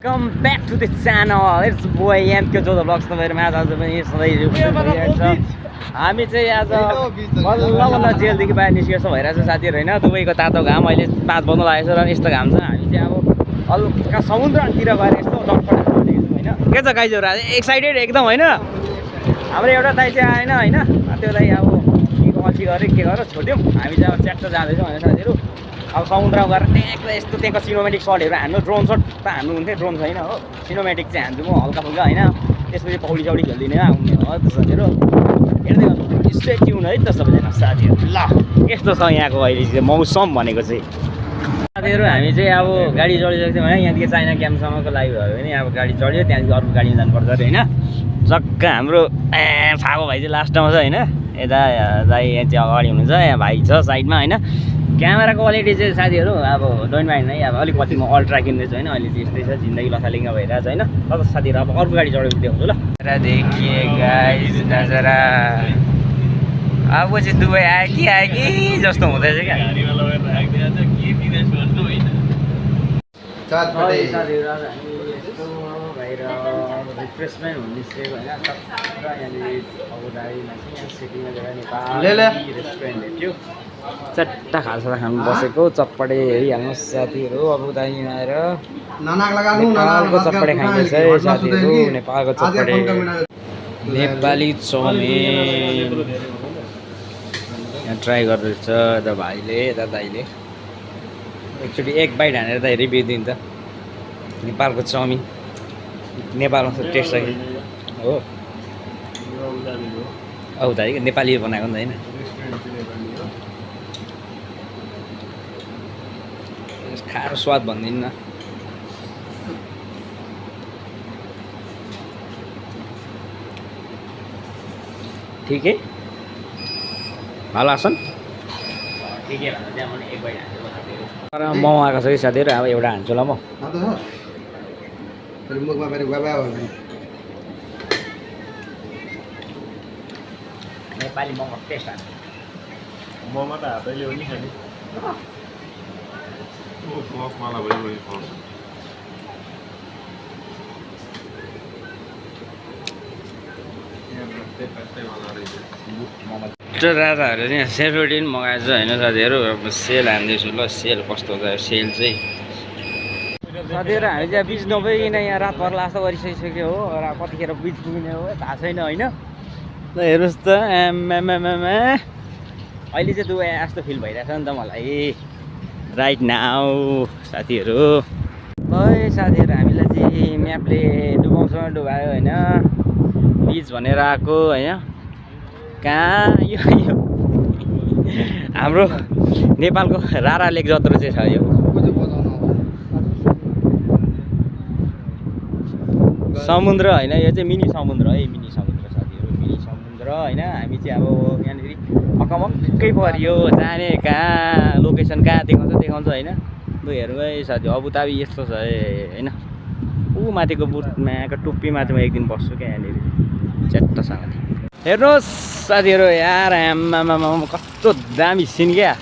Welcome back to the channel. It's boy MK Jodo Vlogs तपाईहरुमा आज पनि सधैँ हामी चाहिँ आज बल्ल जेलदेखि बाहिर निस्केको छ भइरहेछ साथीहरु हैन दुबईको तातो घाम अहिले 5 बज्न लागेको छ र यस्तो घाम छ हामी चाहिँ अब हल्का समुद्रतिर गएर यस्तो डटपट गरेको छौं हैन के छ गाइजहरु आज एक्साइटेड एकदम हैन हाम्रो एउटा दाइ चाहिँ आएन हैन त्यो दाइ अब के अल्छी गरे के गरेर छोड्यौं हामी चाहिँ अब च्याक्ट जाँदैछौं हैन साथीहरु अब समुद्रमा गएर यस्तो त्यहाँको सिनेमेटिक सटहरु हान्नु ड्रोन सट त हान्नु हुन्थ्यो ड्रोन छैन हो सिनेमेटिक चाहिँ हान्छु म हल्का फुल्का हैन त्यसपछि पौडी चौडी खेल्दिने आउने हो त साथीहरु हेर्दै गर्नु स्टे ट्युन है त सबैजना साथीहरु ल यस्तो छ यहाँको अहिले चाहिँ मौसम भनेको चाहिँ साथीहरु हामी चाहिँ अब गाडी चढिसकेको छौं हैन यहाँदेखि चाइना क्याम्पसम्मको लागि भयो भने अब गाडी चढ्यो त्यहाँदेखि अर्को गाडीमा जानुपर्छ अरे हैन जक्का हाम्रो फागो भाइ चाहिँ लास्टमा छ हैन यता दाइ यहाँ चाहिँ अगाडि हुनुहुन्छ यहाँ भाइ छ साइडमा हैन क्यामेरा क्वालिटी चाहिँ साथीहरु अब डोन्ट माइन्ड है अब अलिक पछि म अल्ट्रा किन्दैछु हैन अहिले त्यस्तै छ जिन्दगी लथालिङ्ग भइरहेछ हैन अब साथीहरु अब अर्को गाडी चढेको देखाउँछु ल र देखिए गाइस नजरा अब चाहिँ दुबई आयो कि जस्तो हुँदैछ क्या गाडीमा लगेर राख्दिन्छ के बिजनेस गर्नु हैन साथीहरु आज हामी यस्तो बाहिर रिफ्रेसमेन्ट हुने सेभ हैन र यहाँले अबुधाबीमा चाहिँ सिटीमा गएर नेपाल रेस्टुरेन्ट भेट्यो चट्टा खाजा खानु बसेको चप्पडे हेरिहाल्नु साथीहरु अबुधाबीमा आएर नेपालको चप्पडे खाइन्छ है साथीहरु नेपालको चप्पडे नेपाली चाउमिन यहाँ ट्राई गर्दैछ यता भाइले यता दाइले एकचोटि एक बाइट हानेर त रिभ्यू दिन्छ नेपालको चाउमिन नेपालमा टेस्ट छ हो अबुधाबी नेपालीले बनाएको नि त हैन खाएर स्वाद भन्दिन न ठिकै हाल आसन ठिकै भन्छ त्यहाँ पनि एक बाइट हान्छु तर म आएको छ कि साथीहरु अब एउटा हान्छु ल म नेपाली मोमो टेस्ट हान्छ मोमो त हातैले हो नि खाने राजाहरू चाहिँ सेलरोटी पनि मगाएछ होइन साथीहरू अब सेल हान्दैछु ल सेल कस्तो छ सेल चाहिँ साथीहरू हामी चाहिँ बिच नभइकन यहाँ रातभर लास्तो गरिसकिसक्यो हो र कतिखेर बिच पुग्ने हो थाहा छैन होइन ल हेर्नुहोस् त आमामामा अहिले चाहिँ दुबई यस्तो फिल भइरहेछ नि त मलाई राइट नाउ साथीहरू ल साथीहरू हामीलाई चाहिँ म्यापले डुबाउँछ डुबायो होइन बिच भनेर आएको होइन कहाँ यो हाम्रो नेपालको रारा लेक जत्रो चाहिँ छ यो समुद्र होइन यो चाहिँ मिनी समुद्र है मिनी समुद्र साथीहरू मिनी समुद्र होइन हामी चाहिँ अब यहाँनिर अकमक्कै परियो जाने कहाँ लोकेसन कहाँ देखाउँछ होइन लु हेरौँ है साथी अबुधाबी यस्तो छ होइन ऊ माथिको बुटमा टुप्पीमा चाहिँ म एक दिन बस्छु क्या यहाँनिर च्याट्टसँग हेर्नुहोस् साथीहरू यार आमामामा कस्तो दामी सिन क्या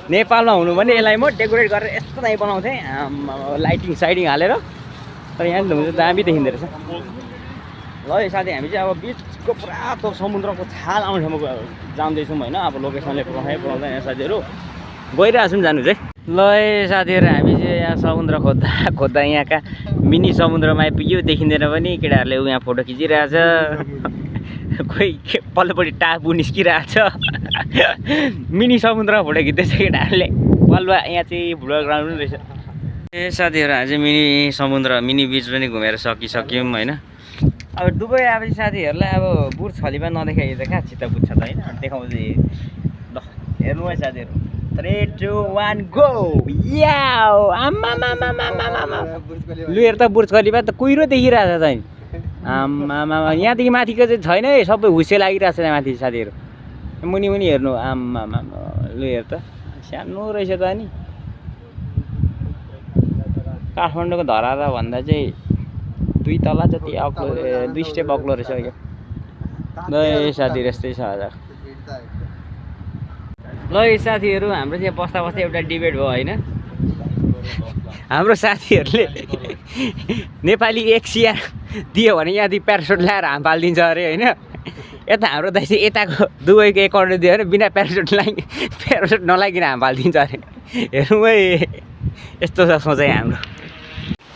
नेपालमा हुनु भने यसलाई म डेकोरेट गरेर यस्तो दामी बनाउँथेँ लाइटिङ साइटिङ हालेर तर यहाँ हुनु दामी देखिँदो रहेछ ल साथी हामी चाहिँ अब बिचको पुरा त्यो समुद्रको छाल आउने ठाउँमा जाँदैछौँ होइन अब लोकेसनले पुऱ्याउँदैन साथीहरू गइरहेको छौँ जानु चाहिँ ल साथीहरू हामी चाहिँ यहाँ समुद्र खोज्दा यहाँका मिनी समुद्रमा आइपुग्यो देखिँदैन पनि केटाहरूले यहाँ फोटो खिचिरहेछ कोही पल्लोपट्टि टापु निस्किरहेछ मिनी समुद्रमा फोटो खिच्दैछ केटाहरूले बल्ल यहाँ चाहिँ फुटबल ग्राउन्ड पनि रहेछ ए साथीहरू हामी चाहिँ मिनी समुद्र मिनी बिच पनि घुमेर सकिसक्यौँ होइन अब दुबई आएपछि साथीहरूलाई अब बुर्ज खलिफा नदेखाइ त कहाँ चित्त बुझ्छ त होइन देखाउँछ ल हेर्नु है साथीहरू 3 2 1 गो याउ आमामामामामामा लु हेर त बुर्ज खलिफा त कुहिरो देखिरहेछ त आमामामा यहाँदेखि माथिको चाहिँ छैन है सबै हुसे लागिरहेछ त्यहाँ माथि साथीहरू मुनि मुनि हेर्नु आमामामा लु हेर त सानो रहेछ त नि काठमाडौँको धरारा भन्दा चाहिँ 2 तला जति अग्लो 2 स्टेप अग्लो रहेछ यो ल साथीहरू यस्तै छ आज ल साथीहरू हाम्रो चाहिँ बस्दा बस्दा एउटा डिबेट भयो होइन हाम्रो साथीहरूले नेपाली एक सिया दियो भने यहाँदेखि प्यारासुट ल्याएर हाम फालिदिन्छ अरे होइन। यता हाम्रो दाइ चाहिँ यताको दुबईको 1 करोड दियो भने बिना प्यारासुट नलागिकन हाम फालिदिन्छ अरे। हेरौँ है, यस्तो छ सोचाइ हाम्रो।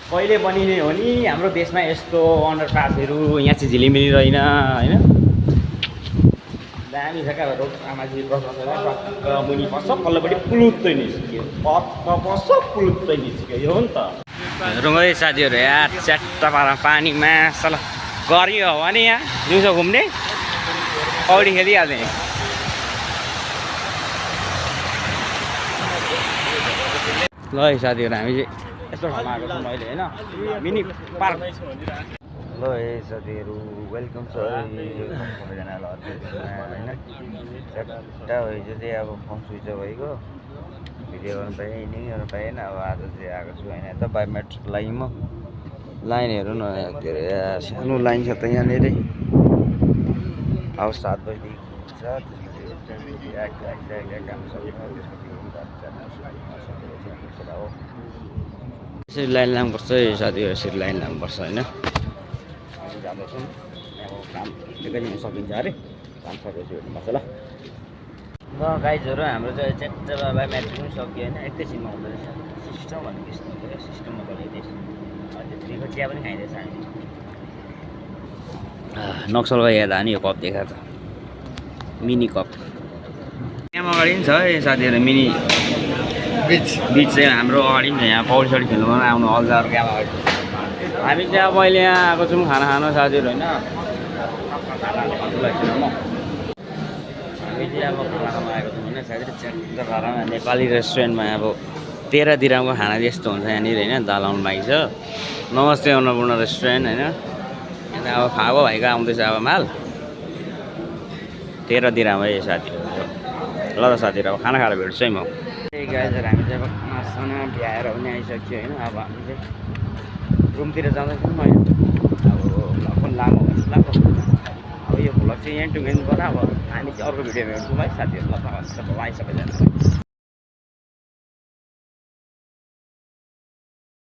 कहिले बनिने हो नि हाम्रो देशमा यस्तो अन्डरपासहरू, यहाँ चाहिँ झिलिमिली रहेन होइन। दामी छ क्या रोड आमाजी मुनि पर्छ पल्लोपट्टि पुलुत्तै निस्क्यो, पर्छ पुलुत्तै निस्क्यो, यो हो नि त। हेरौँ है साथीहरू, यार च्याट्टा पारा पानीमा सल गरियो भने यहाँ दिउँसो घुम्ने पौडी खेलिहाल्ने। ल है साथीहरू, हामी चाहिँ यस्तो ठाउँमा आएको छौँ अहिले होइन, मिनी पार्क। ल है साथीहरू, वेलकम छ सबैजनालाई होइन। च्याट्टा हिजो चाहिँ अब फोन स्विच अफ भइगयो, भिडियो गर्नु पाएँ नि गर्नु पाएन। अब आज चाहिँ आएको छु होइन, यता बायोमेट्रिक लागि म लाइन हेर्नु न, के अरे सानो लाइन छ त यहाँनिर। अब 7 बजीदेखि हुन्छ, त्यसपछि काम यसरी लाइन लाग्नुपर्छ है साथीहरू, यसरी लाइन लाग्नुपर्छ होइन। जाँदैछौँ अब काम एकैछिन सकिन्छ अरे, काम सकेपछि भेट्नुपर्छ ल। ल गाइजहरू, हाम्रो चाहिँ च्याट्टा बायोमेट्रिक पनि सक्यो होइन, एकैछिनमा हुँदो रहेछ। सिस्टम भनेको यस्तो हुन्छ क्या, सिस्टममा चलाइदिएछ। त्यो फ्रीको चिया पनि खाइदिएछ हामी। नक्सलबारी हेर्दा नि यो कप देखाएको छ, मिनी कप। यहाँ अगाडि पनि छ है साथीहरू, मिनी बिच चाहिँ हाम्रो अगाडि पनि छ। यहाँ पौडी सौडी खेल्नु मन आउनु अल्झाहरू क्या अगाडि। हामी चाहिँ अब अहिले यहाँ आएको छौँ खाना खानु साथीहरू होइन। हामी चाहिँ अब खाना खानु आएको छौँ होइन साथीहरू, च्याट्टा पारामा नेपाली रेस्टुरेन्टमा। अब 13 दिरामको खाना यस्तो हुन्छ यहाँनिर होइन। दाल आउनु बाँकी छ। नमस्ते अन्नपूर्ण रेस्टुरेन्ट होइन। यहाँ अब फागो भाइको आउँदैछ अब माल, 13 दिराम है साथीहरू। ल त साथीहरू, अब खाना खाएर भेट्छु है म। त्यही गाइजहरू, हामी चाहिँ अब खानासाना भ्याएर पनि आइसक्यो होइन। अब हामी चाहिँ रुमतिर जाँदैछौँ होइन। अब भ्लग पनि लामो भएपछि लाग्छ। अब यो भ्लग चाहिँ यहाँ टुङ्गिनु पर्छ। अब हामी चाहिँ अर्को भिडियोमा भेट्छौँ है साथीहरू। ल सबैजना।